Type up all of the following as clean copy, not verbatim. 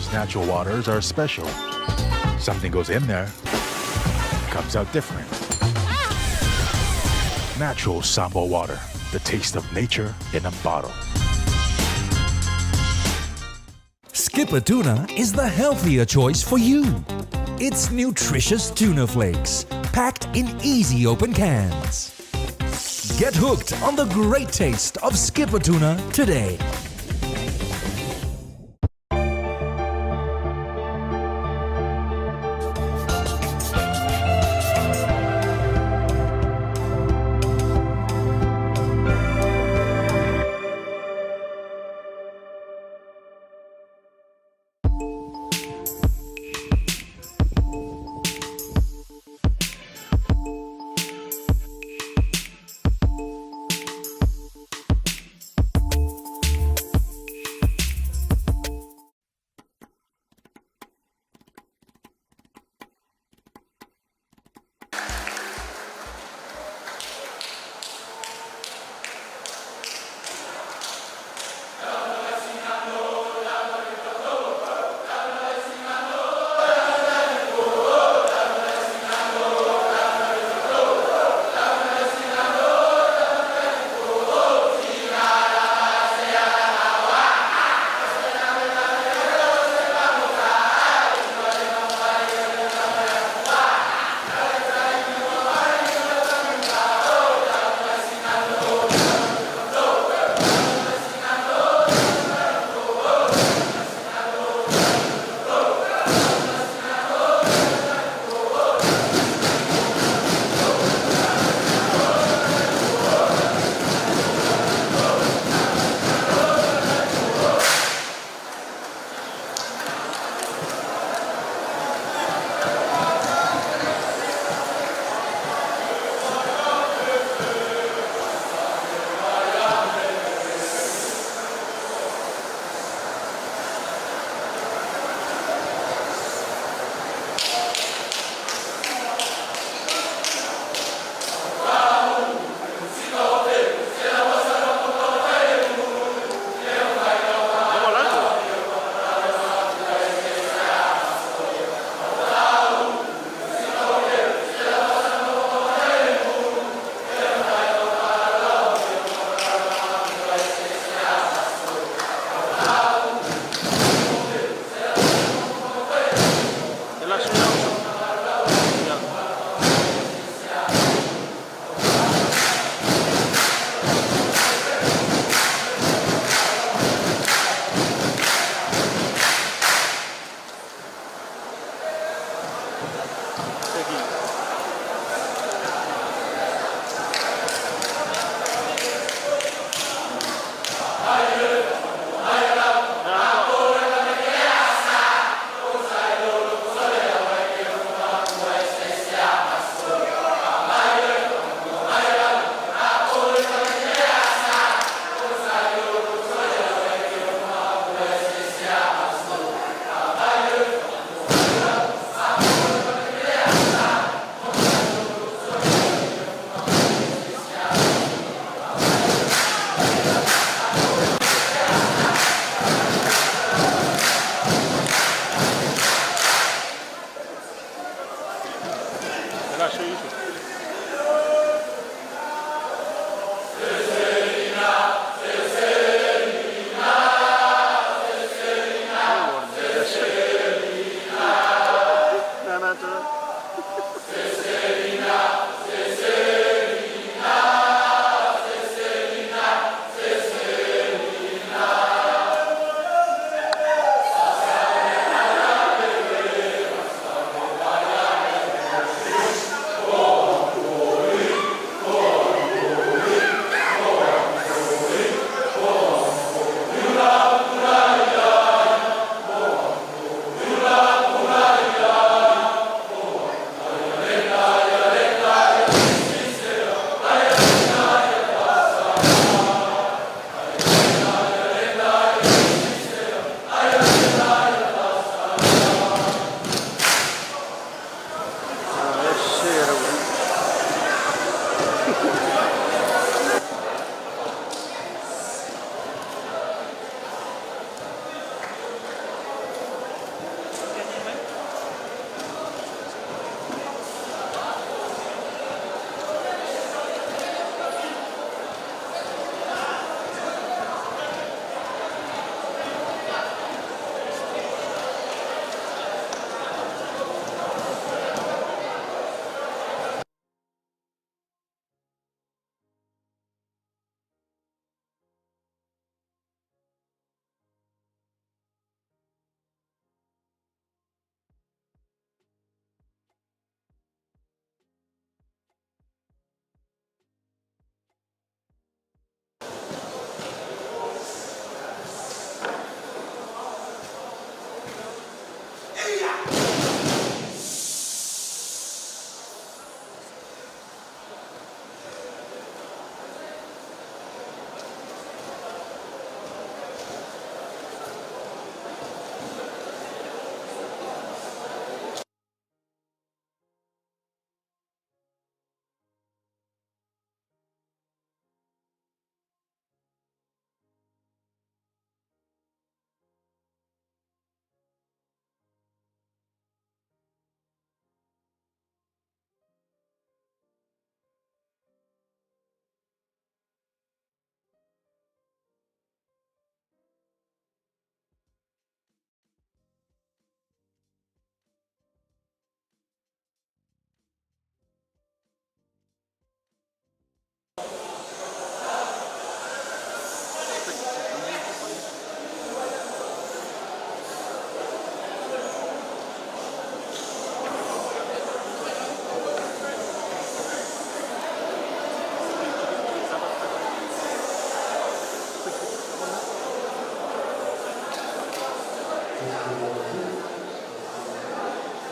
Sambo's natural waters are special. Something goes in there, comes out different. Natural Sambo water, the taste of nature in a bottle. Skippa Tuna is the healthier choice for you. It's nutritious tuna flakes, packed in easy open cans. Get hooked on the great taste of Skippa Tuna today.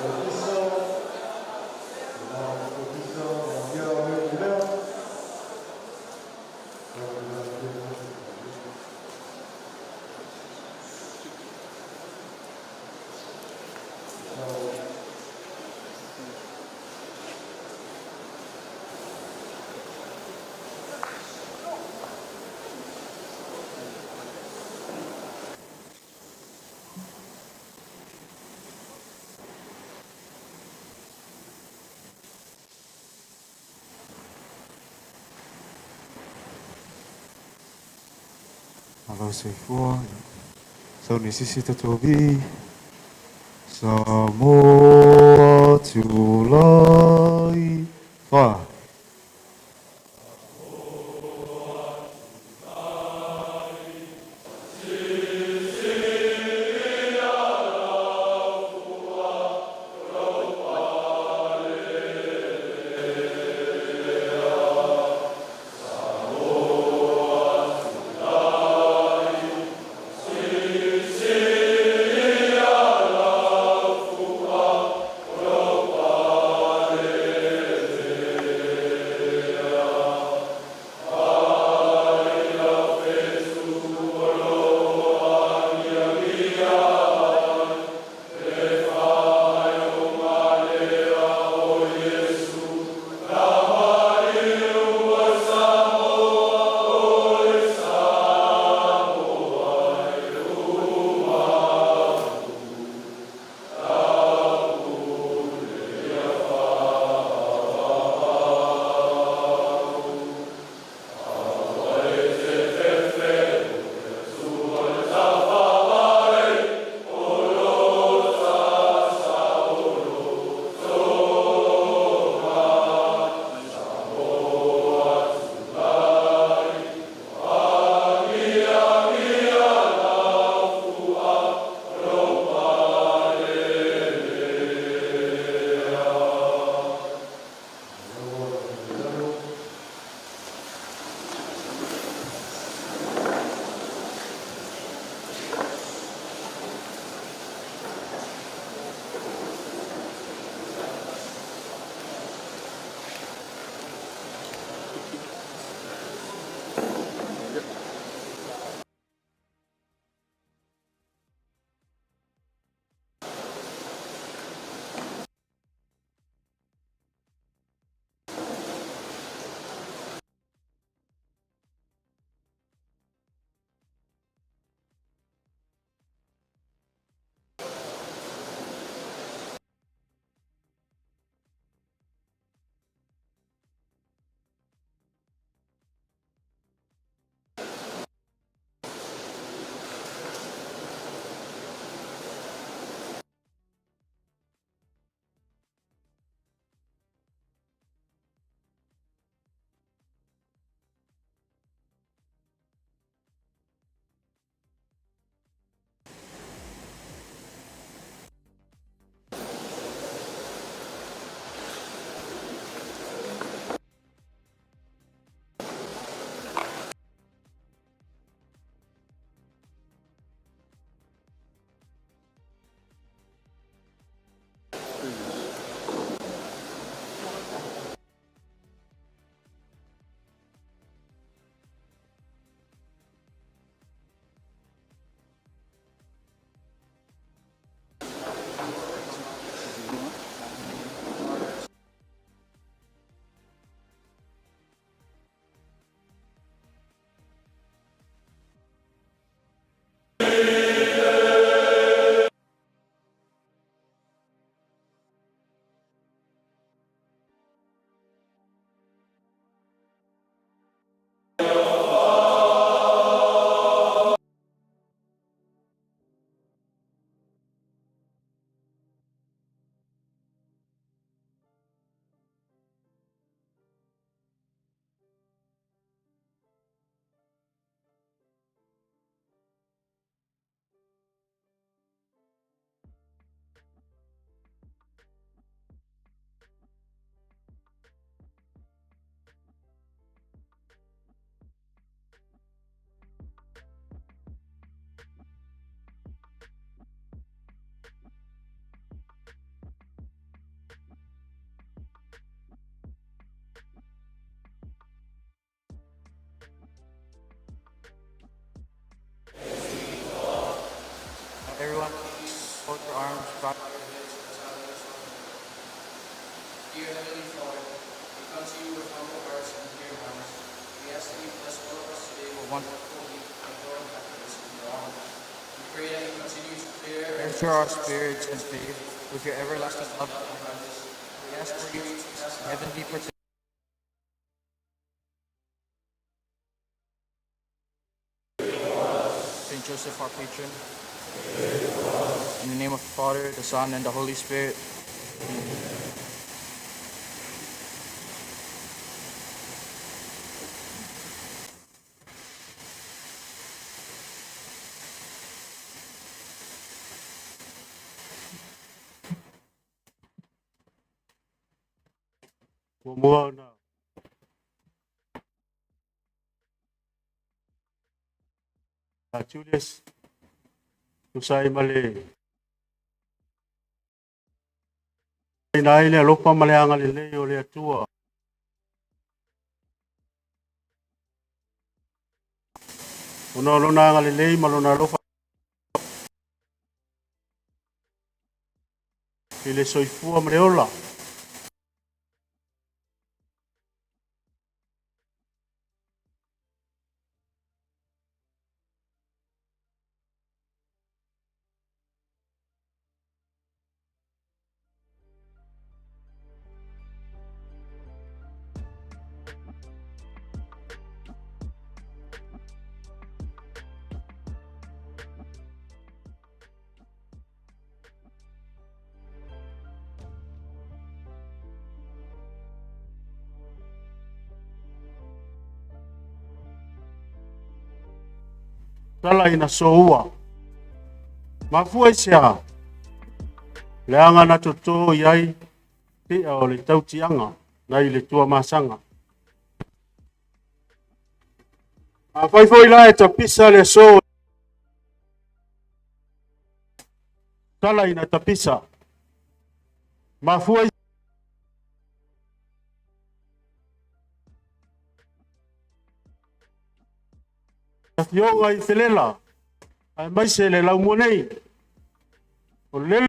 Ofisa, Ofisa, ia o lea. Malo soifua. Sauni sisi tatou alii. Samoa tulai. Fa. Fold your arms, bow your heads in silence. Dear Heavenly Father, we come to you with humble hearts and pure minds. We ask that you bless all of us today with a wonderful week of joy and happiness in your honor. We pray that you continue to clear and Nurture our spirits and faith with your everlasting love and kindness. We ask for you to heavenly protection. Saint Joseph, our patron. In the name of the Father, the Son, and the Holy Spirit. Muamua ona ia Julius, tusa ai ma le ina ai le alofa ma le agalelei o le Atua. Ona o lona agalelei ma lona alofa i le soifua ma le ola. Tala ina soua. Mafua i se aha? Leaga na totō i ai tea o le tautiaga nai le Tuamasaga. Afai foi la e tapisa le aso tala ina tapisa. Mafua i afioga i Felela, aemaise le laumua nei. O le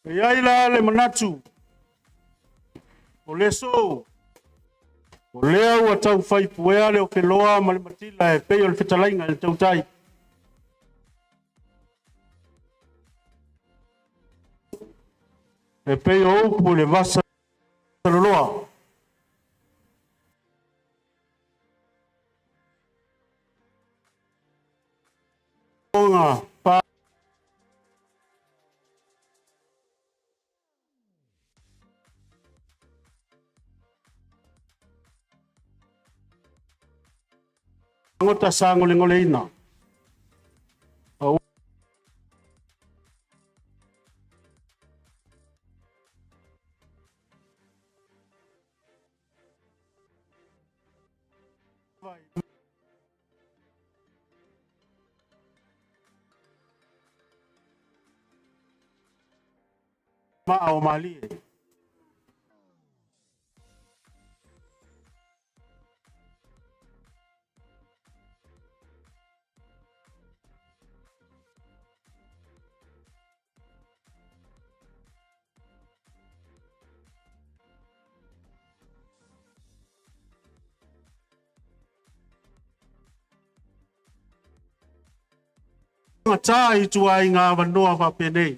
E i ai la le manatu o le aso, o lea ua tau fai puea le okeloa ma le matila e pei o le fetalaiga i le tautai. E pei o upu i le vasa loloa. Ona pa gota sagolegoleina. Maa o malie. Gata i tua i ngā avanoa faapenei.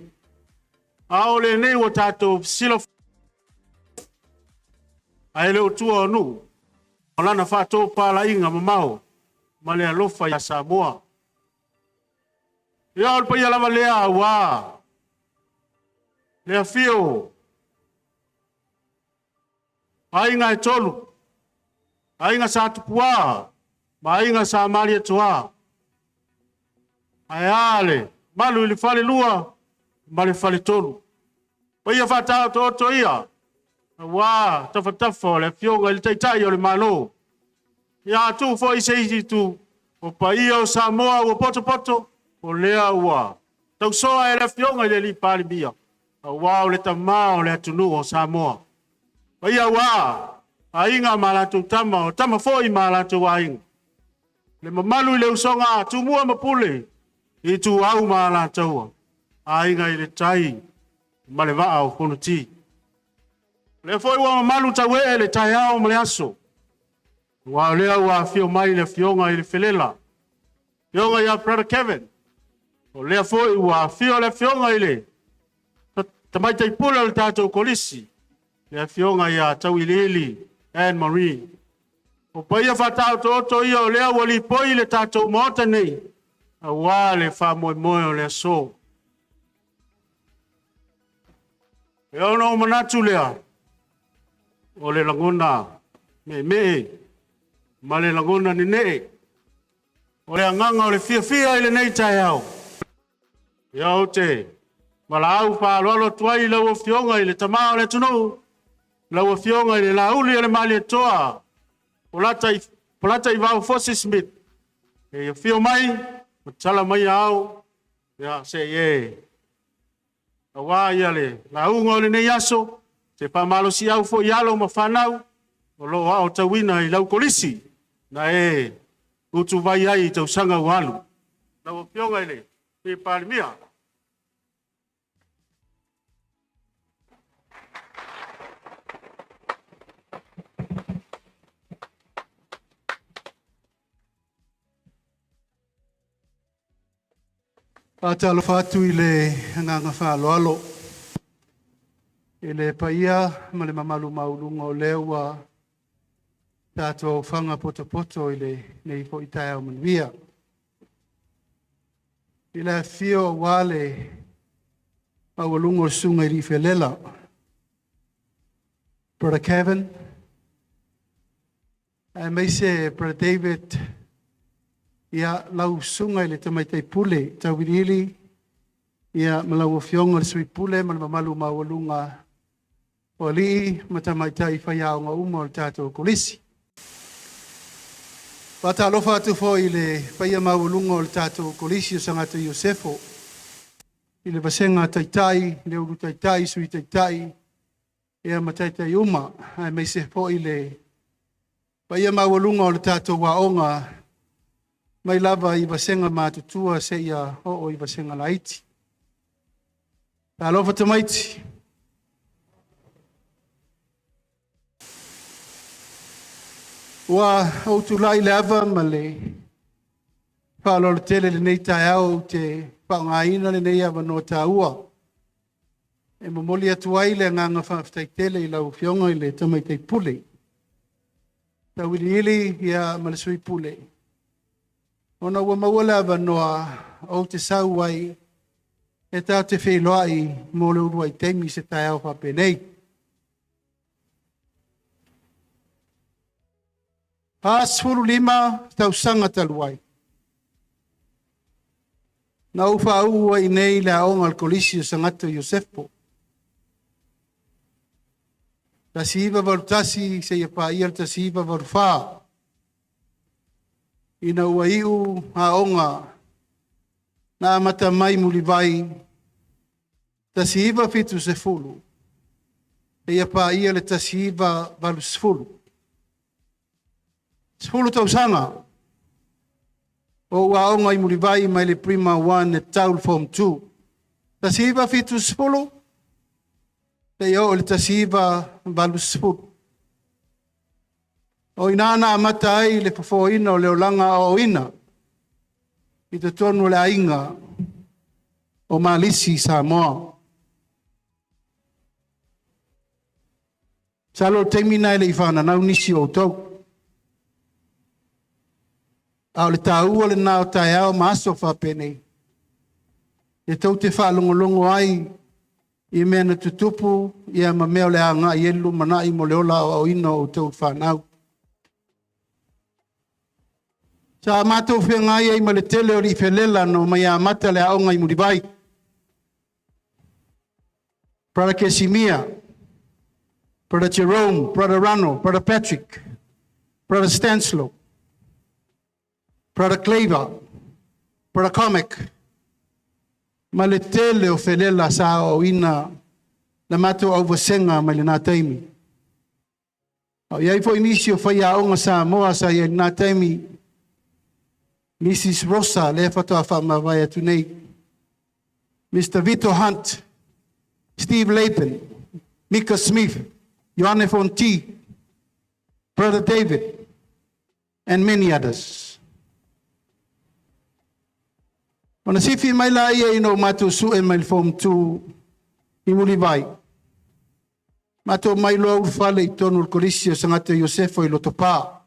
A o lenei ua tatou silafia ae le o tua o nuu o lana faatopalaiga mamao ma le alofa ia Samoa. Ia o le paia lava lea aua le afio o aiga e tolu, aiga Sa Tupuā ma aiga Sa Malietoa. Ae a le malu i le falelua ma le faletolu. Paia faataotooto ia, aua tafatafa o le afioga i le Taitai o le Malo. Ia atu foi se isi itu, o paia o Samoa ua potopoto, o lea ua tausoa e le afioga i le alii Palemia, aua o le tama o le atunuu o Samoa. Paia aua aiga ma latou tama, o tama foi ma latou aiga. Le mamalu i le usoga a Tumua ma Pule, Ituau ma Alataua, Aiga i le Tai ma le Vaa o Fonoti. O lea foi ua mamalu tauee le taeao ma le aso, aua o lea ua afio mai le Afioga i le Felela, Afioga ia Brother Kevin, o lea foi ua afio le Afioga i le Tamaitai Pule o le tatou Kolisi, le Afioga ia Tauiliili Anne Marie. O paia faataotooto ia o lea ua lipoi i le tatou Maota nei, aua le faamoemoe o le aso. E ono ou manatu lea, o le lagona meemee ma le lagona nenee, o le agaga o le fiafia i lenei taeao. Ia ou te valaau faaaloalo atu ai i lau Afioga i le Tama o le atunuu, lau Afioga i le Lauli o le Malietoa Polataivao Fosi Smith, e afio mai ma tatala maia ao se i e aua le lauga o lenei aso, se faamalosiau foi i alo ma fanau o lo o aotauina i lau kolisi na e utuvai ai i tausaga ua alu. Lau Afioga i le Palemia. Faatalofa atu i le agaga faaaloalo i le paia ma le mamalu maualuga o lea ua tatou aofaga potopoto i lenei foi taeao manuia. I le afifio aua le maualuga o susuga i alii felela, Brother Kevin, aemaise Brother David, ia lau susuga i le Tamaitai Pule Tauiliili, ia ma lau Afioga i le Sui Pule ma le mamalu maualuga o alii ma tamaitai faiaoga uma o le tatou Kolisi. Faatalofa atu foi i le paia maualuga o le tatou Kolisi o Sagato Iosefo, i le vasega Taitai, le Ulu Taitai, Sui Taitai, ia ma Taitai uma, aemaise foi le paia maualuga o le tatou aoga mai lava i vasega matutua seia oo i vasega laiti. Talofa tamaiti. Ua ou tulai i le ava ma le faaaloalo tele i lenei taeao ou te faaaogaina lenei avanoa taua e momoli atu ai le agaga faafetai tele i lau Afioga i le Tamaitai Pule Tauiliili ia ma le Sui Pule, ona ua maua le avanoa ou te sau ai e tatou te feiloai mo le uluai taimi i se taeao faapenei. 45 tausaga talu ai, na ou faauu ai nei le aoga o le Kolisi o Sagato Iosefo, 1981 seia paia le 1984, ina ua iu aoga na amata mai Mulivai 1970 seia paia le 1980. 10 tausaga o ou aoga i Mulivai mai le Prima 1 e tau le Form 2. 1970 seia oo i le 1980. O i ina na amata ai le fofoina o le olaga aoaoina i totonu o le aiga o Malisi i Samoa. Masalo o le taimi lena e le i fananau nisi o outou. A o le taua lena o taeao ma aso faapenei, e tou te faalogologo ai i mea na tutupu ia ma mea o le a agai i ai le lumanai mo le ola aoaoina o outou fanau. Sa matou feagai ai ma le tele o alii felela na omai amata le aoga i Mulivai. Brother Kesimia, Brother Jerome, Brother Rano, Brother Patrick, Brother Stanslow, Brother Claver, Brother Comic, ma le tele o felela sa aoaoina la matou auvasega mai lena taimi. A o i ai foi nisi o faiaoga Samoa sa i ai i lena taimi, Mrs. Rosa, lea faatoa faamavae atu nei, Mr. Vito Hunt, Steve Lapen, Mika Smith, Ioane Fonti, Brother David, and many others. Ona sifi mai laia ina ua matou sue mai le Form 2 i Mulivai. Matou mai loa ulufale i totonu o le Kolisi o Sagata Iosefo i Lotopa.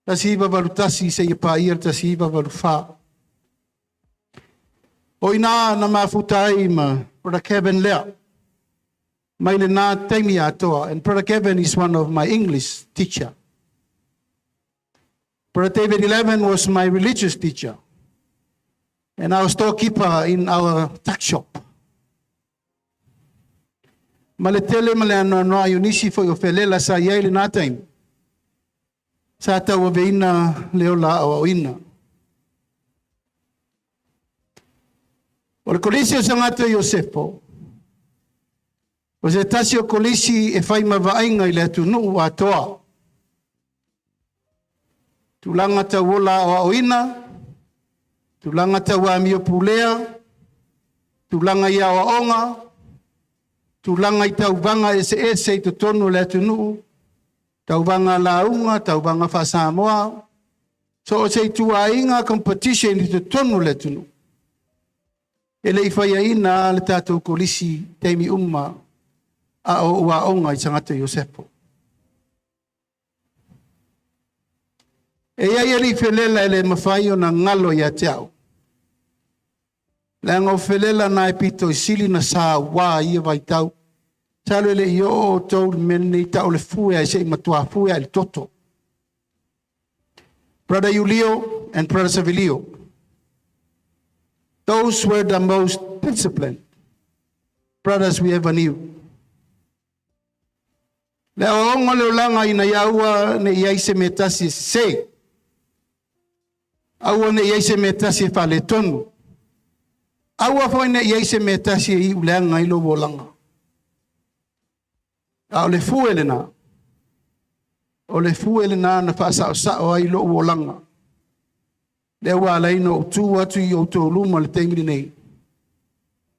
1981 seia paia le 1984. O i ina na mafuta ai ma Brother Kevin lea. Mai lena taimi atoa. And Brother Kevin is one of my English teacher. Brother David 11 was my religious teacher. And our storekeeper in our tuck shop. Ma le tele ma le anoanoai o nisi foi o felela sa i ai lena taimi. Sa tauaveina le ola aoaoina. O le Kolisi o Sagata Iosefo, o se tasi o kolisi e fai ma vaaiga i le atunuu atoa. Tulaga tau ola aoaoina, tulaga tau amio pulea, tulaga i aoaoga, tulaga i tauvaga eseese i totonu o le atunuu, tauvaga lauga, tauvaga faa-Samoa, so o se ituaiga competition i totonu o le atunuu. E le i faiaina le tatou kolisi taimi uma a o ou aoga i Sagata Iosefo. E i ai alii felela e le mafai ona galo ia te au. Leaga o felela na e pito i sili na saua i ia vaitau. Masalo e le i oo outou i le mea lenei tau o le fue ae se i matua fue lava i le toto. Brother Iulio and Brother Savilio. Those were the most disciplined brothers we ever knew. Le aoaoga o le olaga ina ia aua ne i ai se mea tasi e sese. Aua ne i ai se mea tasi e faaletonu. Aua foi ne i ai se mea tasi e iu leaga ai lou olaga. A o le fue lena. O le fue lena na faasaosao ai lou olaga. Lea ua ala ai ona ou tu atu i outou luma i le taimi lenei,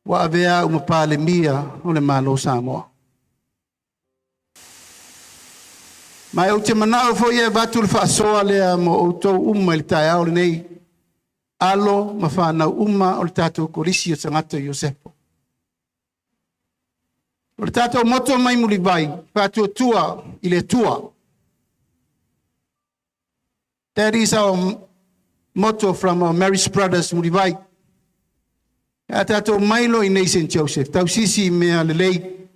ua avea au ma Palemia o le Malo o Samoa. Ma ou te manao foi e avatu le faasoa lea mo outou uma i le taeao lenei, alo ma fanau uma o le tatou Kolisi o Tagata Iosefo. O le tatou motto mai Mulivai, faatuatua i le Atua. That is our motto from our Marist Brothers Mulivai. A tatou mai loa i nei St. Joseph, tausisi i mea lelei,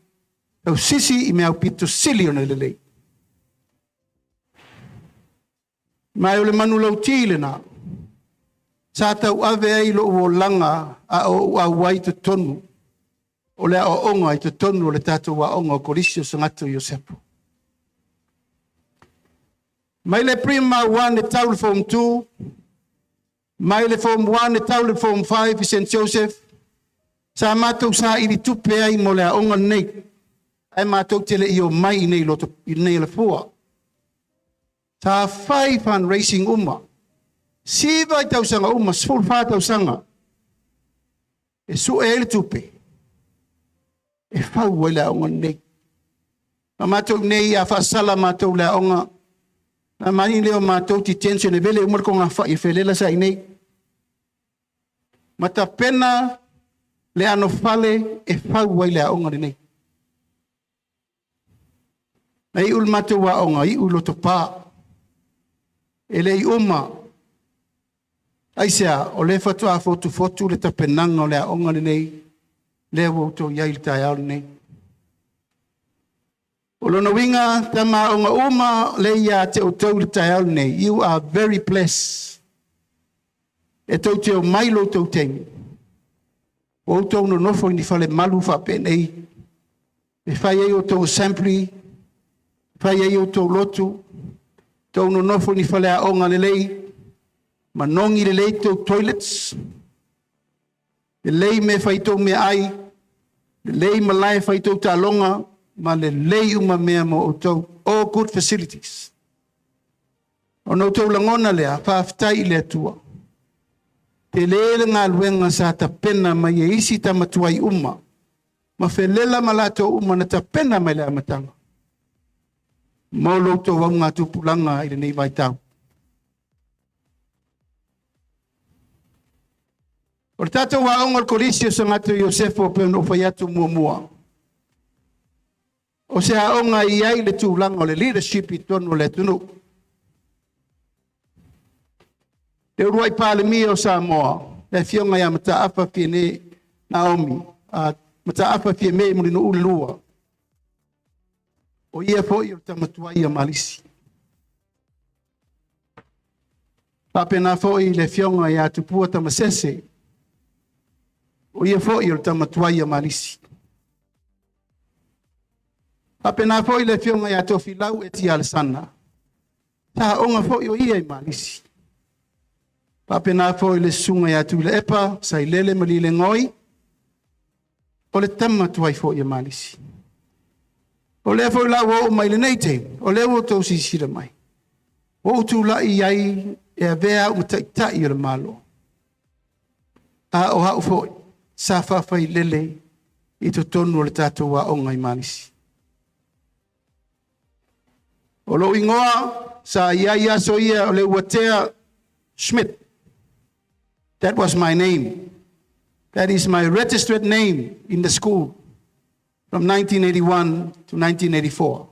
tausisi i mea aupito sili ona lelei. Ma o le manulauti lena, sa tauave ai lou olaga a o ou auai i totonu o le aoaoga i totonu o le tatou aoga o Kolisi o Sagata Iosefo. Mai le Prima 1 e tau le Form 2, mai le Form 1 e tau le Form 5 i St. Joseph, sa matou saili tupe ai mo le aoga lenei, ae matou te le i omai i nei loto, i nei Alafua. Sa fai fundraising uma. 9 i tausaga uma, 14 tausaga. E sue ai le tupe, e fau ai le aoga lenei. Ma matou nei a faasala matou le aoga, na mani lea o matou detention e vele uma le togafai e felela sa i nei. Ma tapena le anofale e fau ai le aoga lenei. Na iu le matou aoga, iu i Lotopa. E le i uma. Aisea, o lea faatoa fotufotu le tapenaga o le aoga lenei, lea ua outou i ai i le taeao lenei. O lona uiga, tama aoga uma le ia te outou i le taeao lenei, you are very blessed. E tou te omai lo outou taimi. O outou nonofo i ni fale malu faapenei, e fai ai outou assembly, fai ai outou lotu, tou nonofo i ni fale aoga lelei, manogi lelei tou toilets, lelei mea fai tou meaai, lelei malae fai tou taaloga, ma lelei uma mea mo outou. All good facilities. Ona outou lagona lea, faafetai i le Atua. Tele le galuega sa tapena mai e isi tamatuai uma, ma felela ma latou uma na tapena mai le amataga, mo lo outou augatupulaga i lenei vaitau. O le tatou aoga o le Kolisi o Sagato Iosefo pei ona ou fai atu muamua, o se aoga e i ai le tulaga o le leadership i totonu o le atunuu. Le uluai Palemia o Samoa, le afioga ia Mataafa Fiame Naomi, Mataafa Fiame Mulinuu II, o ia foi o le tama tuai ia Malisi. Faapena foi le afioga ia Tupua Tamasese, o ia foi o le tama tuai ia Malisi. Faapena foi le afioga ia Tofilau Eti Alesana, sa aoga foi o ia i Malisi. Faapena foi le susuga ia Tuilaepa Sailele Malielegaoi, o le tama tuai foi ia Malisi. O lea foi la ua oo mai lenei taimi, o lea ua outou silasila mai, ua ou tulai ai e avea au ma taitai o le Malo. A o au foi sa faafailele i totonu o le tatou aoga i Malisi. O lou igoa sa i ai aso ia o le Uatea Schmidt. That was my name. That is my registered name in the school from 1981 to 1984.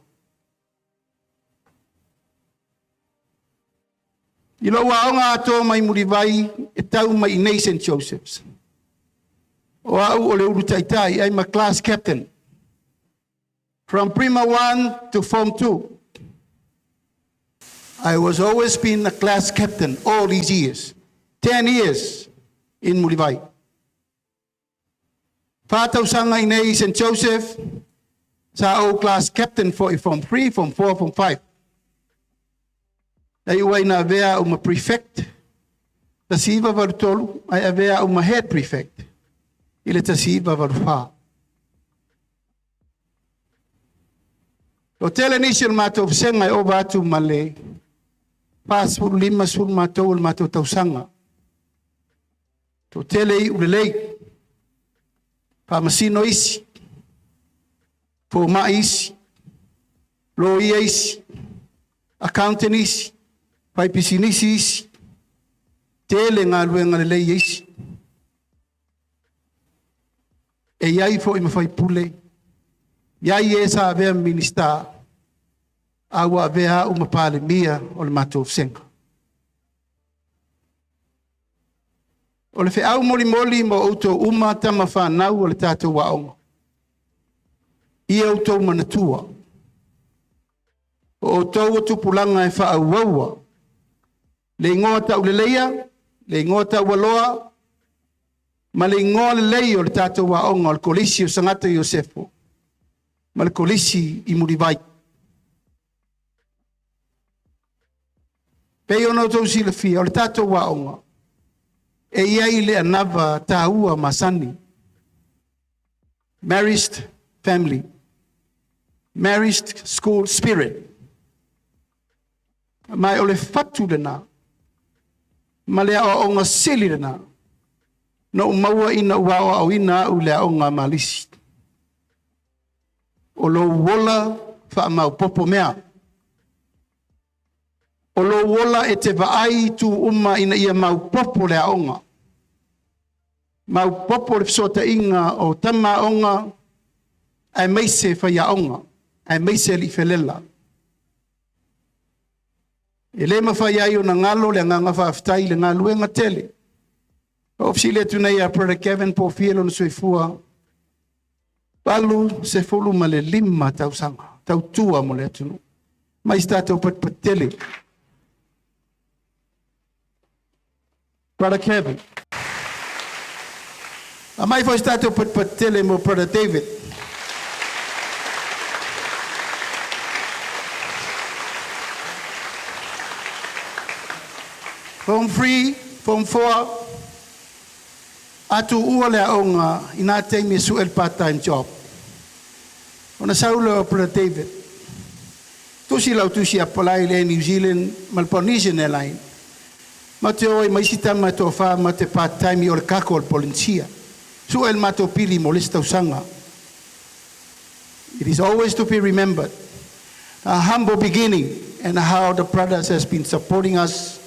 I lou aoga atoa mai Mulivai e tau mai i nei St. Joseph's. O au o le ulu taitai, I'm a class captain. From Prima 1 to Form 2. I was always been a class captain all these years. 10 years in Mulivai. 4 tausaga i nei St. Joseph, sa ou class captain foi Form 3, Form 4, Form 5. Na iu ai na avea au ma prefect, 1983, ai avea au ma head prefect, i le 1984. O tele nisi o le matou vasega e ova atu ma le 45 sefulu matou o le matou tausaga. Toatele iu lelei, faamasino isi, fomai isi, loia isi, accountant isi, faipisinisi isi, tele galuega lelei e isi. E i ai foi ma faipule, i ai e sa avea Minista, a ua avea au ma Palemia o le matou vasega. O le feau molimoli ma outou uma tama whanau o le tatou aoga. Ia outou manatua. O outou o tupulaga e faaauaua. Le igoa tauleleia, le igoa taualoa, ma le igoa lelei o le tatou aoga o le Kolisi o Sagata Iosefo, ma le Kolisi i Mulivai. Pei ona outou silafia, o le tatou aoga, e i ai le anava tāua masani. Marist family. Marist school spirit. Ma o le fatu lena, ma le aoaoga sili lena, na ou maua ina ua aoaoina au i le aoga a Malisi. O lou ola faamaopoopo mea. O lou ola e te vaai i tu uma ina ia maopoopo le aoga. Maopoopo le fesootaiga o tama aoga, aemaise faiaoga, aemaise alii felela. E le mafai ai ona galo le agaga faafetai i le galuega tele. O fesili atu nei ia Brother Kevin po o fia lona soifua, 85 tausaga, tautua mo le atunuu. Mai se tatou patupatu tele. Brother Kevin. A mai foi se tatou patupatu tele mo Brother David. Form 3, Form 4, atu ua le aoga i nā taimi e sue le part-time job. Ona sau lea o Brother David. Tusi lau tusi apply le New Zealand ma le Polynesian Airline. Ma te o ai ma isi tama e toafa ma te part time i o le kako o le Polynesia. Sue le matou pili mo le isi tausaga. It is always to be remembered a humble beginning and how the brothers has been supporting us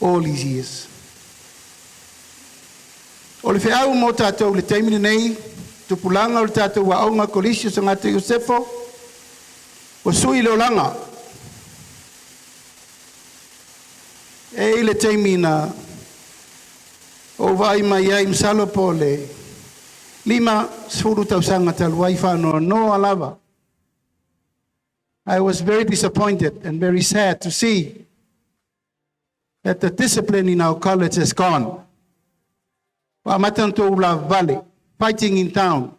all these years. O le feau mo tatou i le taimi lenei, tupulaga o le tatou aoga Kolisi o Sagata Iosefo, ua sui le olaga. E i le taimi na ou vaai mai ai, masalo po o le 50 tausaga talu ai, faanoanoa lava. I was very disappointed and very sad to see that the discipline in our college has gone. Ua amata ona outou ulavavale, fighting in town,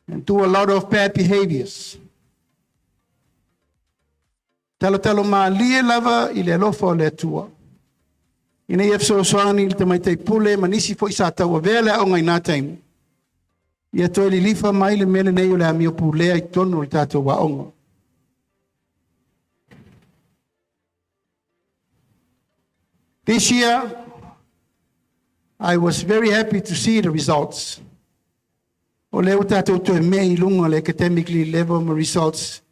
and do a lot of bad behaviors. Talotalo malie lava i le alofa o le Atua. Ina ia fesoasoani i le tamaitai pule ma nisi foi sa tauavea le aoga i na taimi, ia toe lilifa mai le mea lenei o le amio pulea i totonu o le tatou aoga. This year, I was very happy to see the results. O lea ua tatou toe mei i luga le academically level ma results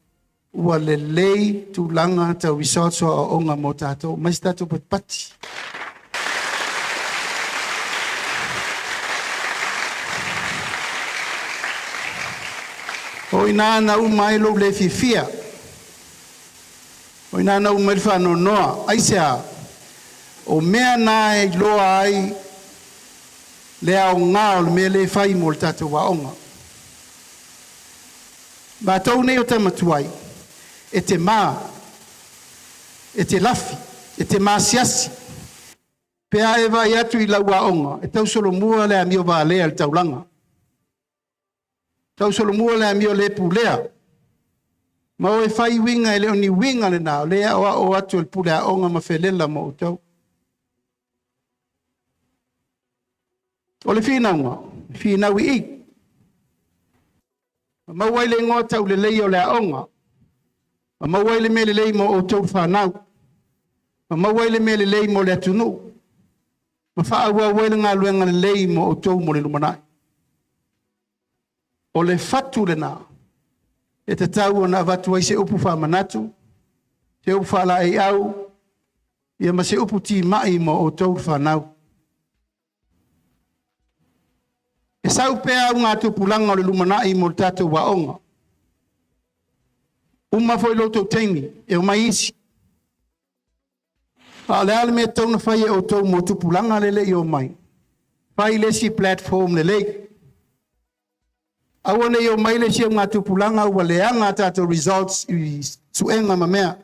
ua lelei tulaga tau results o aoaoga mo tatou, mai se tatou patipati. O ina na uma ai lou le fiafia. O ina na uma ai le faanoanoa. Aisea? O mea na e iloa ai le aoga o le mea lea e fai mo le tatou aoga. Matou nei o tamatuai, e te ma, e te lafi, e te maasiasi, pe a e vaai atu i lau aoga, e tausolomua le amio valea i le taulaga. Tausolomua le amio le pulea. Ma o e fai uiga e le o ni uiga lena, o lea e aoao atu e le pule aoga ma felela ma outou. O le finauga, e finau i i. Ma maua ai le igoa tauleleia o le aoga. Ma maua ai le mea lelei mo outou fanau. Ma maua ai le mea lelei mo le atunuu. Ma faaauau ai le galuega lelei mo outou mo le lumanai. O le fatu lena e tatau ona avatu ai se upu faamanatu, se upu faalaeiau, ia ma se upu timai mo outou fanau. E sau pea augatupulaga o le lumanai mo le tatou aoga. Uma foi lo outou taimi, e omai isi. A o le a le mea e tatau ona fai e outou mo tupulaga lele i o mai? Fai le isi platform lelei. Aua ne i o mai le isi augatupulaga ua leaga a tatou results i suega ma mea.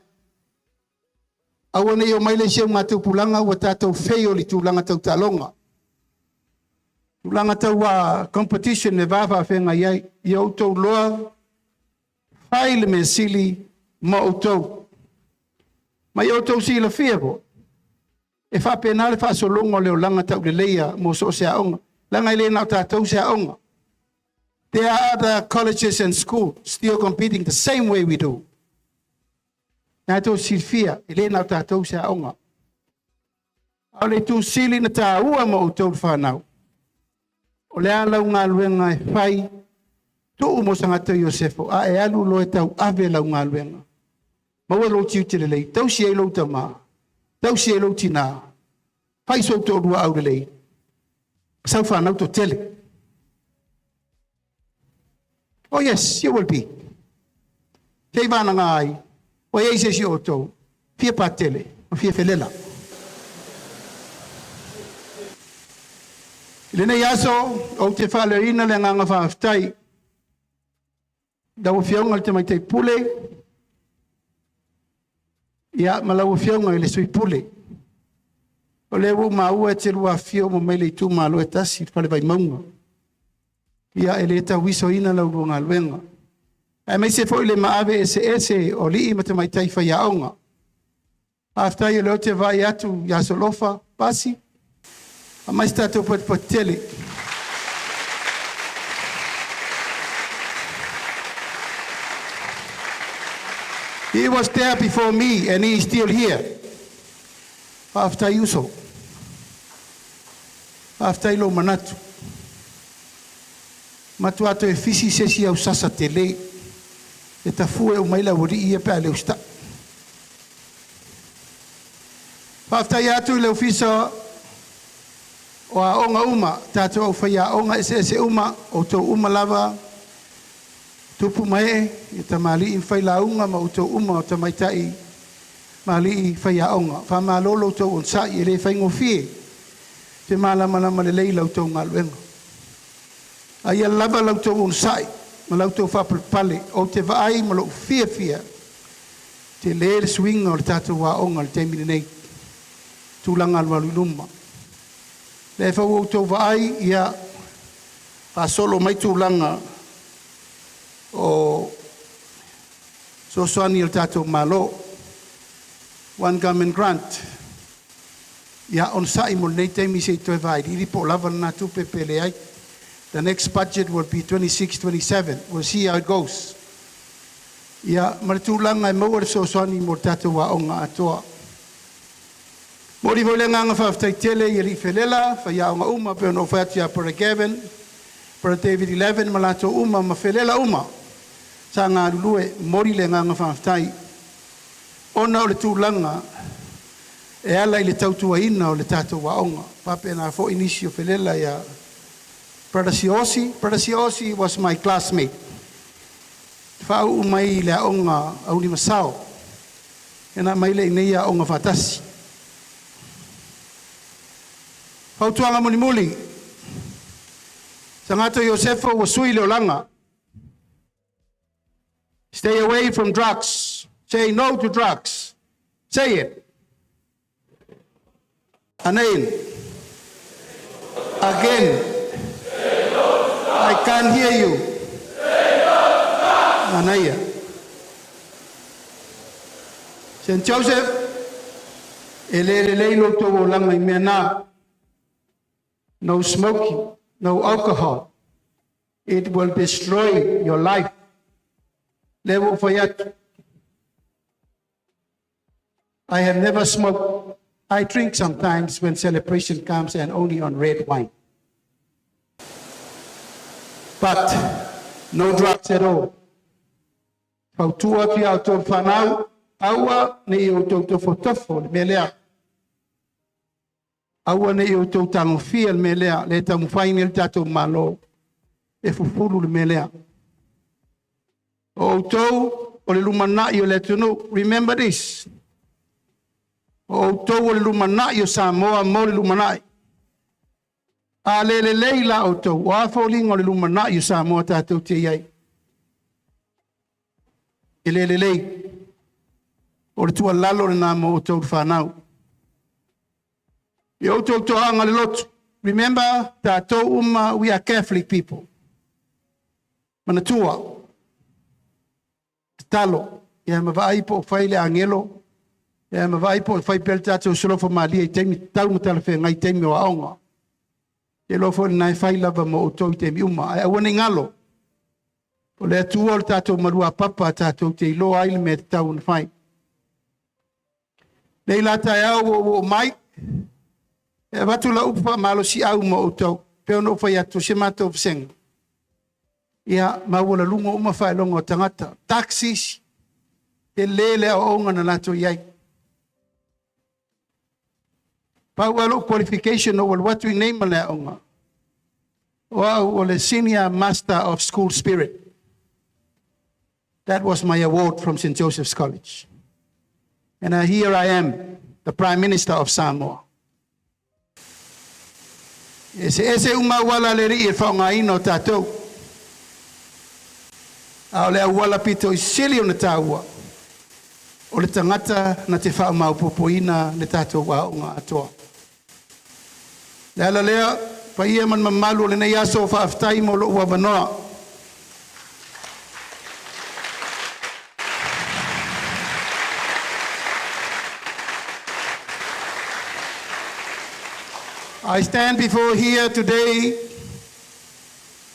Aua ne i o mai le isi augatupulaga ua tatou fail i tulaga tau taaloga. Tulaga tau competition e va faafeagai ai. Ia outou loa, fai le mea sili ma outou. Ma ia outou silafia foi, e faapena le faasologa o le olaga tauleleia mo so o se aoga. Leaga e le na o tatou se aoga. There are other colleges and schools still competing the same way we do. Na outou silafia, e le na o tatou se aoga. A o le itu sili na taua ma outou le whanau. O le a lau galuega e fai, tuu mo Sagata Iosefo, a e alu loa e tauave lau galuega. Maua lou tiute lelei, tausi ai lou tama, tausi ai lou tina, fai sou toalua aulelei, sau fanau toatele. Oh yes, you will be. Te i vānanga ai, o ei se si o tau, fia patele, ma fia felela. I lenei aso, ou te faaleoina le agaga faafetai. Lau Afioga i le Tamaitai Pule, ia ma lau Afioga i le Sui Pule. O lea ua ou maua e te lua afifio uma mai le itumalo e tasi, le Fale Vaimauga. Ia e le tauisoina la ulua galuega. Aemaise foi le maave eseese o alii ma tamaitai faiaoga. Faafetai o lea ou te vaai atu ia Solofa, Pasi, aumai se tatou patipati tele. He was there before me and he is still here. Faafetai uso. Faafetai lou manatu. Matua toe fisi se isi au sasa tele e tafue uma ai le aualii ia pe a le usitai. Faafetai atu i le Ofisa o Aoga uma, tatou au faiaoga eseese uma, outou uma lava, tupu ma ee, i tamalii ma failauga ma outou uma o tamaitai ma alii faiaoga. Faamalo lo outou onosai, e le faigofie te malamalama lelei la outou galuega. A ia lava la outou onosai ma la outou faapalepale, ou te vaai ma lou fiafia, tele le suiga o le tatou aoga i le taimi lenei, tulaga alualu i luma. Lea foi ua outou vaai, ia faasolo mai tulaga o fesoasoani a le tatou Malo, One Government Grant. Ia onosai mo lenei taimi se i toe vailiili po o lava lena tupe pe leai. The next budget will be 26-27. We'll see how it goes. Ia, ma le tulaga e maua le fesoasoani mo le tatou aoga atoa. Momoli foi le agaga faafetai tele i alii felela, faiaoga uma, pei ona ou fai atu ia Brother Gavin, Brother David 11 ma latou uma ma felela uma sa galulue, momoli le agaga faafetai ona o le tulaga e ala i le tautuaina o le tatou aoga. Faapena foi nisi o felela ia Brother Siosi. Brother Siosi was my classmate. Faauu mai i le aoga Aulimasao. E na mai le nei aoga faatasi. Fautuaga mulimuli. Sagato Iosefo ua sui le olaga. Stay away from drugs. Say no to drugs. Say it. Anain. Again. I can't hear you. Anaia. St. Joseph, e le lelei lo outou olaga i mea na. No smoking, no alcohol. It will destroy your life. Le ua fai atu. I have never smoked. I drink sometimes when celebration comes and only on red wine. But no drugs at all. Fautua atu ia outou fanau, aua ne i outou tofotofo le mea lea. Aua ne i outou tagofia le mea lea, le taumafai nei le tatou Malo e fufulu le mea lea. O outou o le lumanai o le atunuu. Remember this. O outou o le lumanai o Samoa mo le lumanai. A le lelei la outou, o a foliga o le lumanai o Samoa tatou te i ai. E le lelei. O le tuualalo lena mo outou le fanau. I outou toaga le lotu. Remember, tatou uma, we are Catholic people. Manatua, tatalo, ia ma vaai po o fai le agelo, ia ma vaai po o fai pea le tatou solofa malie i taimi tatau ma talafeagai i taimi o aoga. Te iloa foi lena e fai lava mo outou i taimi uma. Ae aua ne i galo. O le Atua o le tatou maluapapa tatou te iloa ai le mea tatau ona fai. Nei la taeao ua ou oo mai, e avatu lau upu faamalosiau mo outou, pe ona ou fai atu se matou vasega. Ia, maualuluga uma faailoga o tagata. Taxis, tele le aoaoga na latou i ai. Pau lava lou qualification na ou alu atu i nei ma le aoga. O au o le Senior Master of School Spirit. That was my award from St. Joseph's College. And here I am, the Prime Minister of Samoa. E se ese uma auala le alii e faaaogaina o tatou. A o le auala pito i sili ona taua, o le tagata na te faamaopoopoina le tatou aoga atoa. Le ala lea, paia ma le mamalu o lenei aso o faafetai mo lou avanoa. I stand before here today,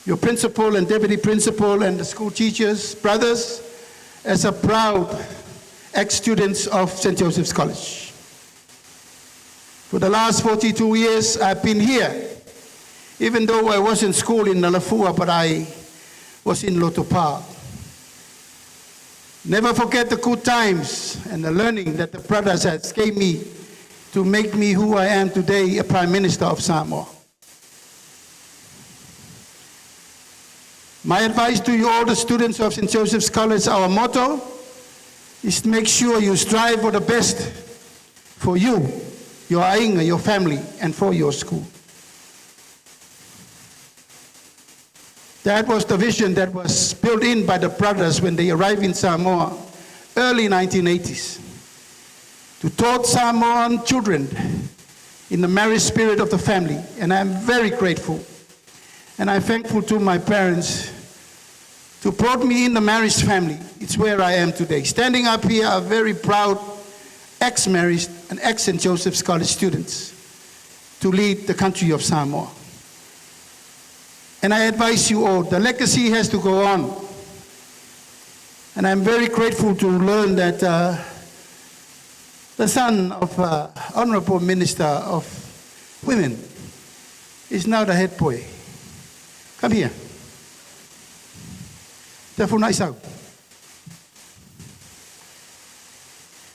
your principal and deputy principal and the school teachers, brothers, as a proud ex-students of St. Joseph's College. For the last 42 years, I've been here. Even though I was in school in Alafua, but I was in Lotopa. Never forget the good times and the learning that the brothers has gave me to make me who I am today, a Prime Minister of Samoa. My advice to you all the students of St. Joseph's College, our motto is to make sure you strive for the best for you, your aiga, your family, and for your school. That was the vision that was built in by the brothers when they arrived in Samoa, early 1980s, to taught Samoan children in the marriage spirit of the family. And I'm very grateful. And I'm thankful to my parents to brought me in the marriage family. It's where I am today. Standing up here, a very proud ex-Marist and ex-St. Joseph's College students to lead the country of Samoa. And I advise you all, the legacy has to go on. And I'm very grateful to learn that the son of Honorable Minister of Women is now the head boy. Come here. Tafunaisau.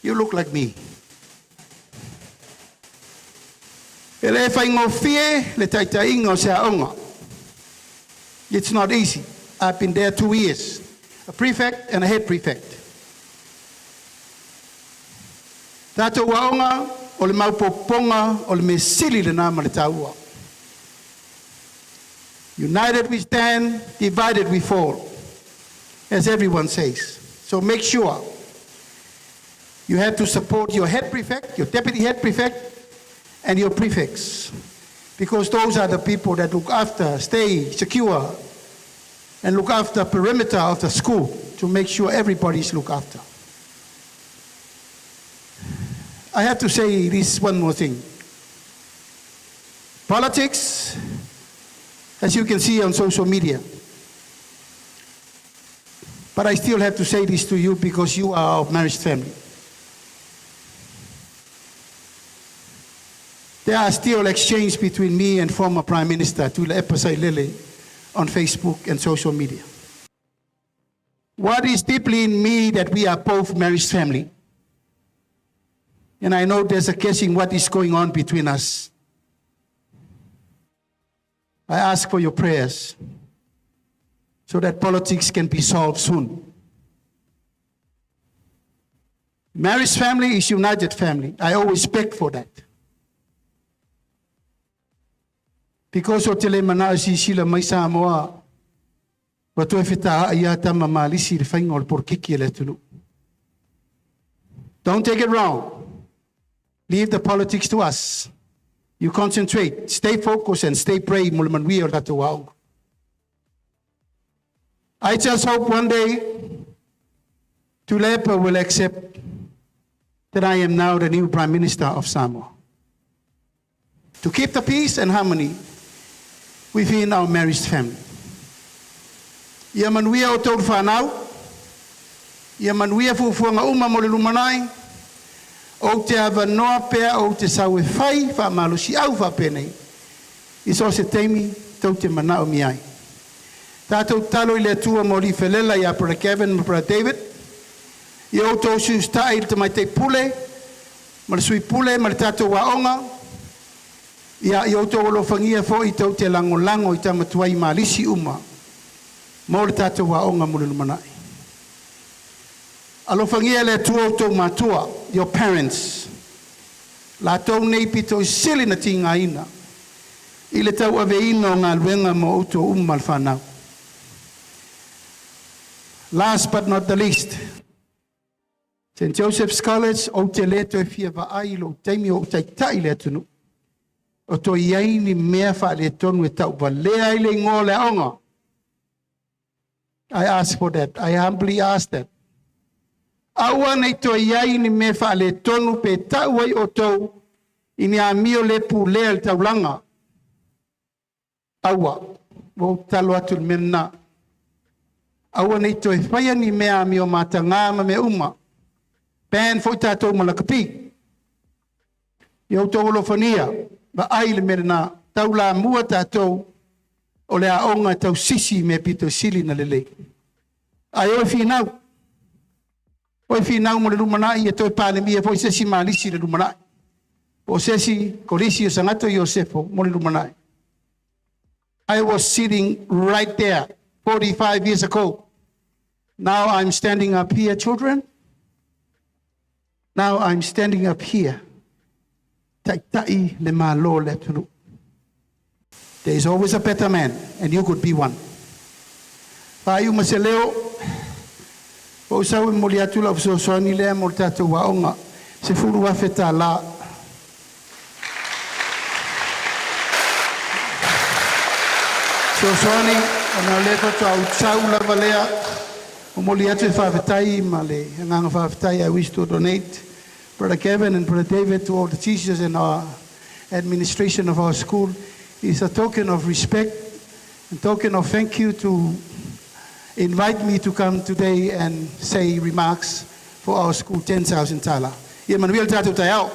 You look like me. E le faigofie le taitaiga o se aoga. It's not easy. I've been there 2 years, a prefect and a head prefect. Tatou aoga o le maopoopoga o le mea sili lena ma le taua. United we stand, divided we fall, as everyone says. So make sure you have to support your head prefect, your deputy head prefect, and your prefects, because those are the people that look after, stay secure, and look after perimeter of the school to make sure everybody's looked after. I have to say this one more thing. Politics, as you can see on social media, but I still have to say this to you because you are our marriage family. There are still exchange between me and former Prime Minister Tuilaepa Sailele on Facebook and social media. What is deeply in me that we are both marriage family. And I know there's a guessing what is going on between us. I ask for your prayers so that politics can be solved soon. Marriage family is united family. I always beg for that. Because o te le mana si sila mai Samoa, ua toe fetaai ia tama ma alisi le faiga o le polokiki e le atunuu. Don't take it wrong. Leave the politics to us. You concentrate, stay focused, and stay brave mo le manuia o le tatou aoga. I just hope one day Tuilaepa will accept that I am now the new Prime Minister of Samoa. To keep the peace and harmony within our marriage family. Ia manuia o outou fanau, ia manuia fuafuaga uma mo le lumanai, ou te avanoa pea ou te sau e fai faamalosiau faapenei. I so se taimi tou te manaomia ai. Tatou tatalo i le Atua mo alii felela ia Brother Kevin ma Brother David. Ia outou usitai i le tamaitai pule, ma le sui pule ma le tatou aoga. Ia ia outou alofagia foi tou te lagolago i tama tuai ma alisi uma. Mo le tatou aoga mo le lumanai. Alofagia le Atua outou matua, your parents. Latou nei pito sili na tigaina. I le tauaveina o galuega mo outou uma le fanau. Last but not the least, St. Joseph's College ou te le toe fia vaai i lou taimi o ou taitai le atunuu. O toe i ai ni mea faaletonu e tauvalea ai le igoa o le aoga. I ask for that. I humbly ask that. Aua nei toe i ai ni mea faaletonu pe tau ai outou i ni amio le pulea le taulaga. Aua, ua ou tatalo atu le mea lena. Aua nei toe faia ni mea amio mataga ma mea uma. Ban foi tatou ma lakapi. Ia outou alofagia, vaai le mea lena, taulamua tatou o le aoga e tausisi i mea pito sili ona lelei. Ae o e finau, o e finau mo le lumanai e toe Palemia foi se isi Malisi i le lumanai, po o se isi Kolisi o Sagato Iosefo mo le lumanai. I was sitting right there 45 years ago. Now I'm standing up here, children. Now I'm standing up here. Taitai le Malo o le atunuu. There is always a better man, and you could be one. Faaiu ma se leo, ua ou sau e momoli atu lau fesoasoani lea mo le tatou aoga, $10,000. Fesoasoani ona o lea faatoa ou sau lava lea, momoli atu le faafetai ma le agaga faafetai. I wish to donate Brother Kevin and Brother David, to all the teachers and our administration of our school, is a token of respect and token of thank you to invite me to come today and say remarks for our school, 10,000 tala. Ia manuia le tatou taeao.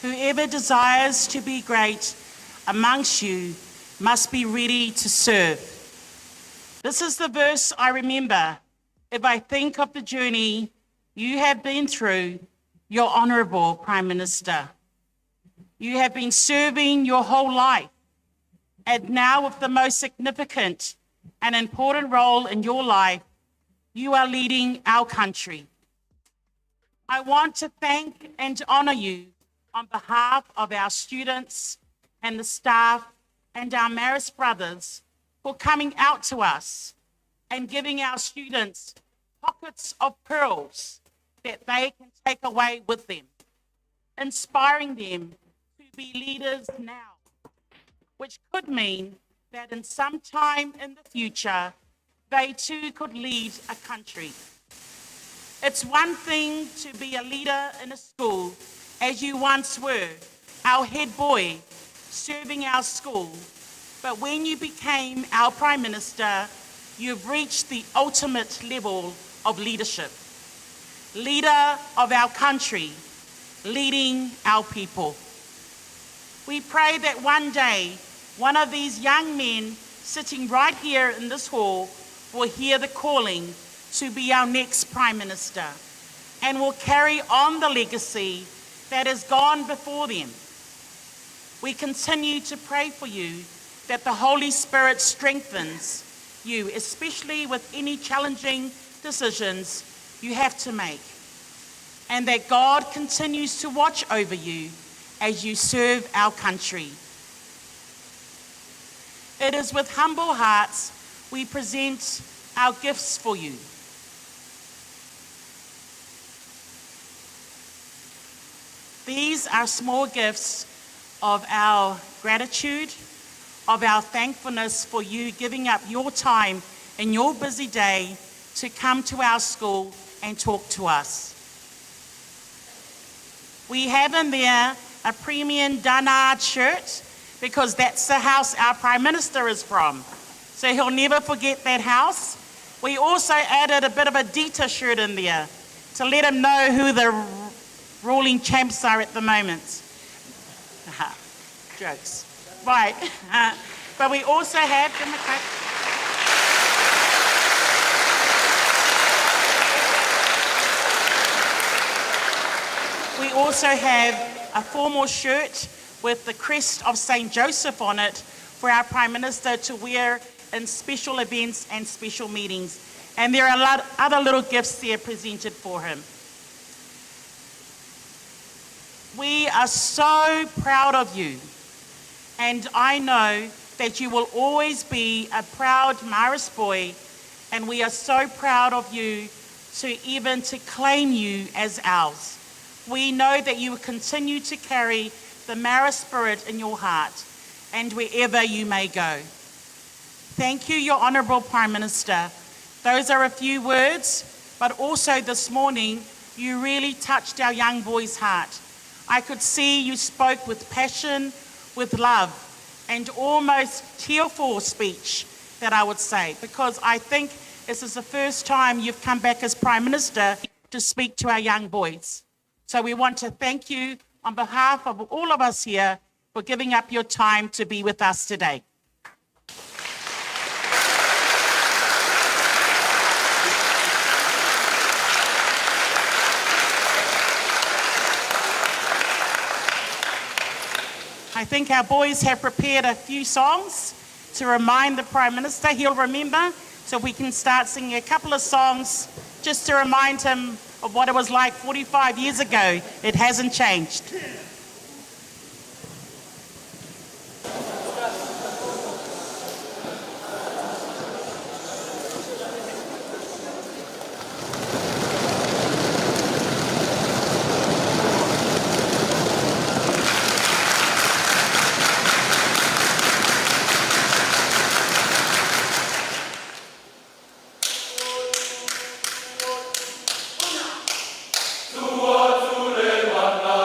Whoever desires to be great amongst you must be ready to serve. This is the verse I remember if I think of the journey you have been through, your Honourable Prime Minister. You have been serving your whole life, and now with the most significant and important role in your life, you are leading our country. I want to thank and honour you on behalf of our students and the staff and our Marist brothers for coming out to us and giving our students pockets of pearls that they can take away with them, inspiring them to be leaders now, which could mean that in some time in the future, they too could lead a country. It's one thing to be a leader in a school, as you once were, our head boy, serving our school. But when you became our Prime Minister, you've reached the ultimate level of leadership. Leader of our country, leading our people. We pray that one day, one of these young men sitting right here in this hall will hear the calling to be our next Prime Minister and will carry on the legacy that has gone before them. We continue to pray for you that the Holy Spirit strengthens you, especially with any challenging decisions you have to make, and that God continues to watch over you as you serve our country. It is with humble hearts we present our gifts for you. These are small gifts of our gratitude, of our thankfulness for you giving up your time in your busy day to come to our school and talk to us. We have in there a premium Dunard shirt because that's the house our Prime Minister is from. So he'll never forget that house. We also added a bit of a Dita shirt in there to let him know who the ruling champs are at the moment. Jokes. Right. But we also have the We also have a formal shirt with the crest of St. Joseph on it for our Prime Minister to wear in special events and special meetings. And there are a lot other little gifts there presented for him. We are so proud of you. And I know that you will always be a proud Marist boy, and we are so proud of you to even to claim you as ours. We know that you will continue to carry the Marist spirit in your heart and wherever you may go. Thank you, Your Honourable Prime Minister. Those are a few words, but also this morning you really touched our young boy's heart. I could see you spoke with passion, with love, and almost tearful speech that I would say, because I think this is the first time you've come back as Prime Minister to speak to our young boys. So we want to thank you on behalf of all of us here for giving up your time to be with us today. I think our boys have prepared a few songs to remind the Prime Minister. He'll remember. So we can start singing a couple of songs just to remind him of what it was like 45 years ago. It hasn't changed. Tua tu le mana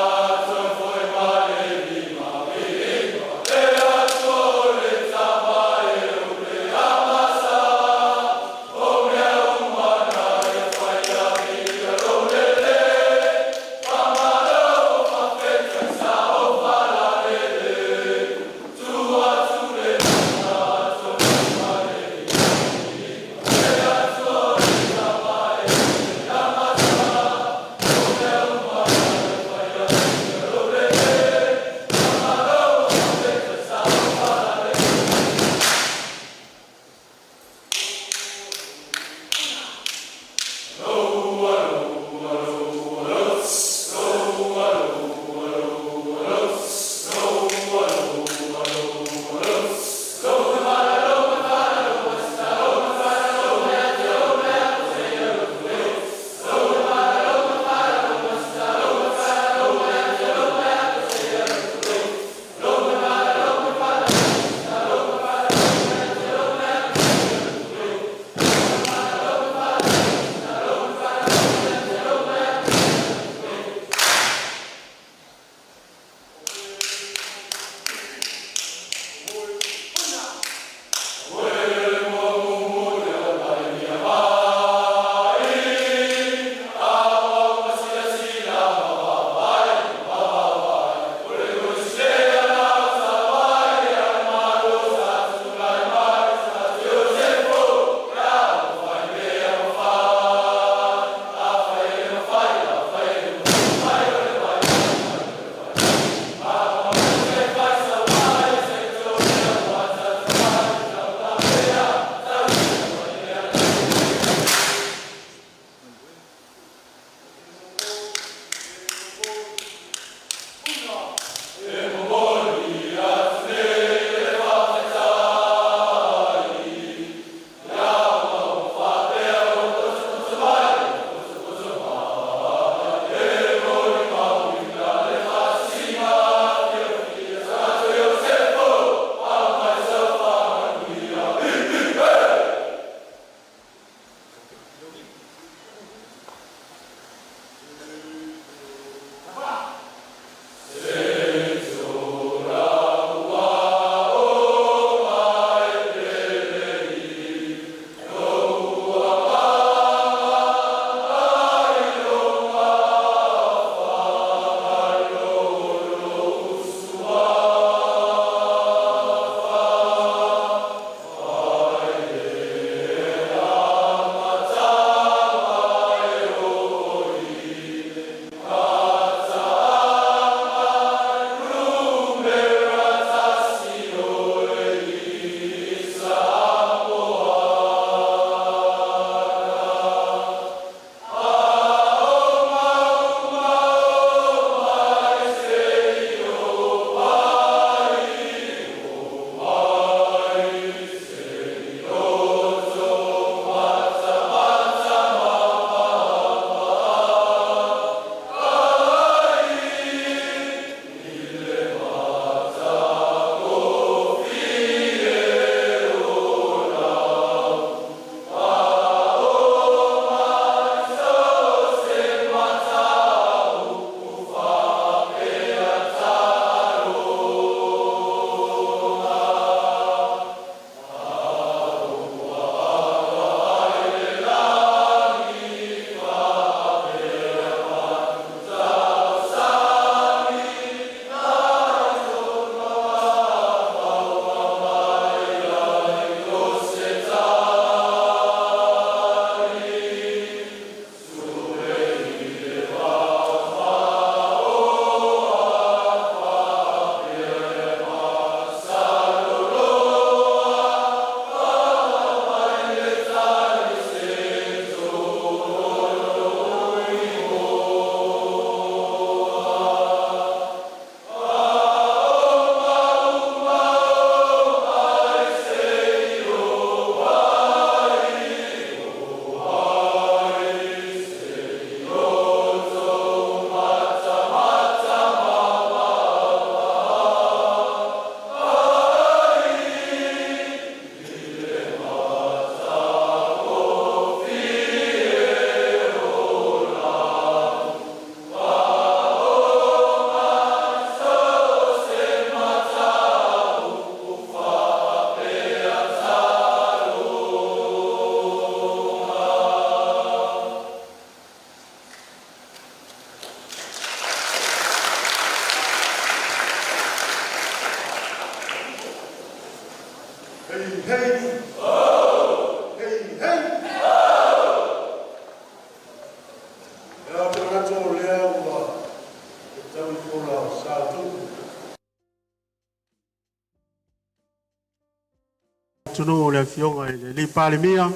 Atunuu le Afioga i le alii Palemia,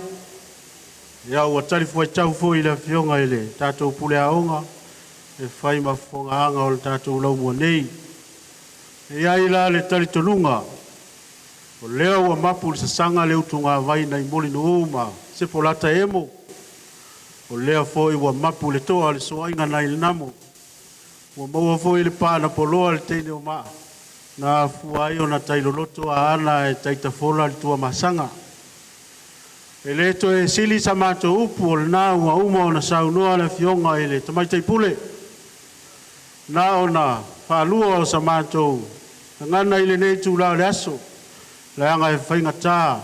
ia ua talifuaitau foi le Afioga i le tatou Pule Aoga e fai ma fofogaaga o le tatou laumua nei. E i ai la le talitonuga, o lea ua mapu i le sasaga le utugavai nai Mulinuu ma Sepolata e Emo, o lea foi ua mapu le toa o le soaiga nai le namo, ua maua foi le paa na poloa e le teine o maa, na afua ai ona tailoloto aana ae taitafola le tuamasaga. E le toe sili sa matou upu o lena ua uma ona saunoa le Afioga i le Tamaitai Pule. Na ona faalua o sa matou gagana i lenei itula o le aso, leaga e faigata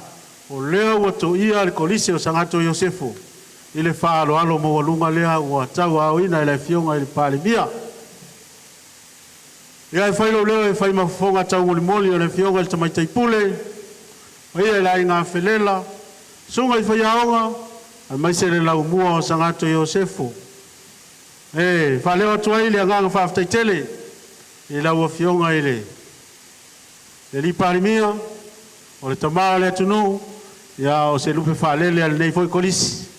o lea ua toia le Kolise o Sagatõ Iosefo i le faaaloalo maualuga lea ua tauaaoina e le Afioga i le Palemia. Ia e fai lou leo e fai ma fofoga taumolimoli o le Afioga i le Tamaitai Pule, paia i le aiga Felela, susuga i faiaoga, aemaise le laumua o Sagatõ Iosefo. E faaleo atu ai le agaga faafetai tele i lau Afioga i le alii Palemia, o le tama o le atunuu, ia o se lupe faalele a lenei foi Kolisi.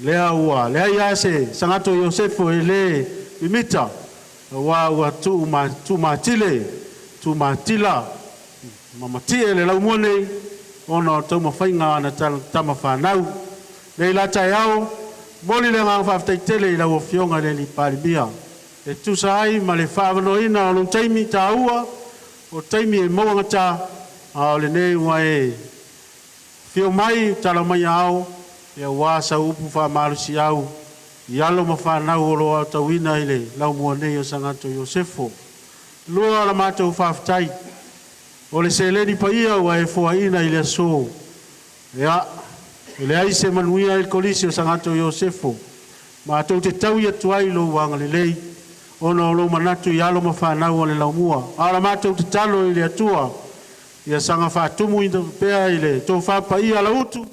Lea ua leai lava se Sagatõ Iosefo e le mimita, aua ua tumatile, tumatila ma matie le laumua nei ona o taumafaiga a ana tama fanau. Nei la taeao, momoli le agaga faafetai tele i lau Afioga i le alii Palemia e tusa ai ma le faaavanoaina o lou taimi taua, o taimi e mauagata, a o lenei ua e afio mai tala mai aao aua sau upu faamalosiau i alo ma fanau o lo o aotauina i le laumua nei o Sagatõ Iosefo. Lua la matou faafetai, o le seleni paia ua e foaina i le aso, ia, e leai se manuia i le Kolisi o Sagatõ Iosefo. Matou te taui atu ai i lou agalelei ona o lou manatu i alo ma fanau a le laumua. A o la matou tatalo i le Atua, ia saga faatumuina pea i le tofa paia lauutu,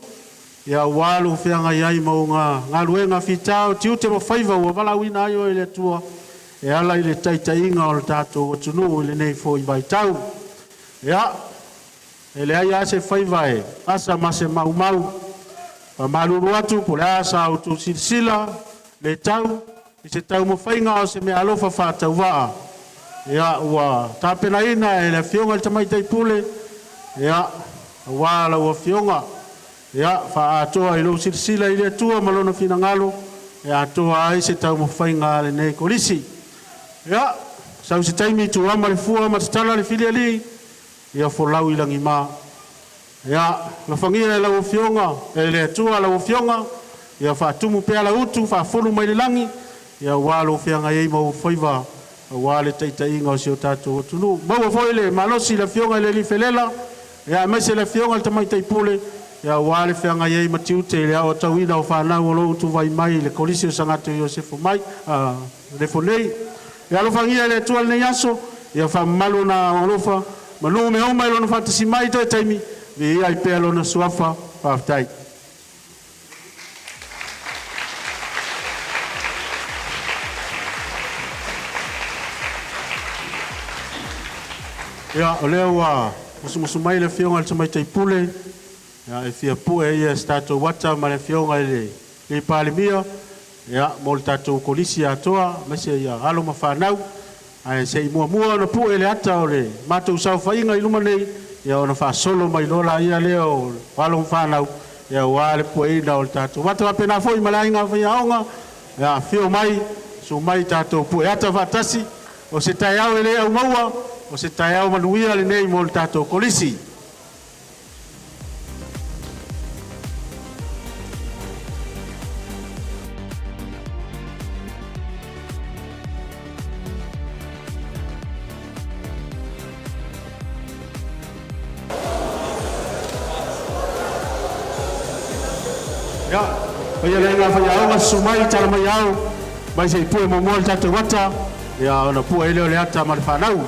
ia aua lou feagai ai ma uga galuega fita o tiute ma faiva ua valaauina ai oe e le Atua e ala i le taitaiga o le tatou atunuu i lenei foi vaitau. Ia, e leai lava se faiva e asa ma se maumau. Faamalulu atu po o le a sa outou silasila le tau i se taumafaiga o se meaalofa faatauvaa, ia, ua tapenaina e le Afioga i le Tamaitai Pule, ia, aua lau Afioga, ia, faaatoa i lou silasila i le Atua ma Lona finagalo e atoa ai se taumafaiga a lenei Kolisi. Ia, sau se taimi tuama le fua ma tatala le filialii, ia folau i lagima. Ia, alofagia e lau Afioga, e le Atua lau Afioga, ia faatumu pea lau utu, faafulu mai le lagi, ia aua lou feagai ai ma ou faiva, aua le taitaiga o si o tatou atunuu. Maua foi le malosi i le Afioga i le alii Felela, ia aemaise le Afioga i le Tamaitai Pule, ia aua le feagai ai ma tiute i le aotauina o fanau o lo o utuvai mai i le Kolisi o Sagatõ Iosefo mai, lefo nei. Ia alofagia e le Atua lenei aso, ia faamamalu ona alofa, manu mea uma i lona faatasi mai i toe taimi, viia ai pea lona suafa. Faafetai. Ia, o lea ua musumusu mai le Afioga i le Tamaitai Pule, ia, e fia pue ia se tatou ata ma le Afioga i le alii Palemia, ia, mo le tatou Kolisi atoa, aemaise ia alo ma fanau. Ae se i muamua ona pue le ata o le matou saofaiga i luma nei, ia ona faasolo mai loa laia lea o alo ma fanau, ia aua le pueina o le tatou ata. Faapena foi ma le aiga faiaoga, ia afio mai, susu mai tatou pue ata faatasi. O se taeao e le aumaua, o se taeao manuia lenei mo le tatou Kolisi. Ia, paia le aiga faiaoga, susu mai, tala mai ao, mai se i pue muamua le tatou ata, ia ona pue ai lea o le ata ma le fanau.